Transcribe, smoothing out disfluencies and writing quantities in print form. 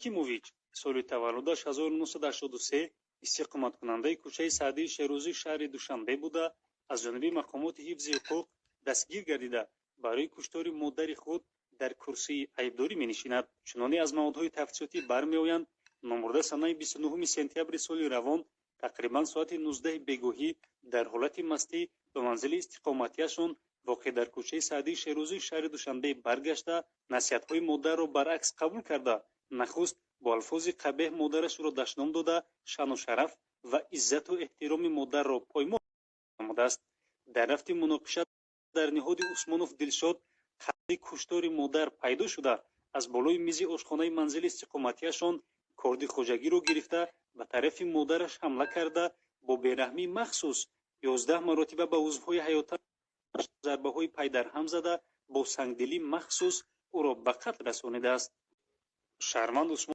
Ҳакимович, соли таваллудаш 1983, истиқоматкунандаи кӯчаи Саъдии Шерозӣ, шаҳри Душанбе буда, аз ҷониби мақомоти ҳифзи ҳуқуқ дастгир гардида, барои куштори модари худ дар курсии айбдорӣ менишинад. Чуноне аз маводҳои тафтишотӣ бармеоянд, номбурда санаи 29 сентябри соли равон тақрибан соати 19 бегоҳӣ дар ҳолати мастӣ ба манзили истиқоматиашон, воқеъ дар кӯчаи Саъдии Шерозӣ, шаҳри Душанбе баргашта, насиҳатҳои модарро баръакс қабул карда, нахуст бо алфози қабеҳ модарашро дашном дода, шаъну шараф ва иззату эҳтироми модарро поймол намудааст. Дар рафти муноқиша дар ниҳоди Усмонов Дилшод қасди куштори модар пайдо шуда, аз болои мизи ошхонаи манзили истиқоматиашон корди хоҷагиро гирифта, ба тарафи модараш ҳамла карда, бо бераҳмии махсус 11 маротиба ба узвҳои ҳаёташ зарбаҳои пайдарҳам зада, бо сангдилии махсус ӯро ба қатл расонидааст. Шаҳрванд Усмон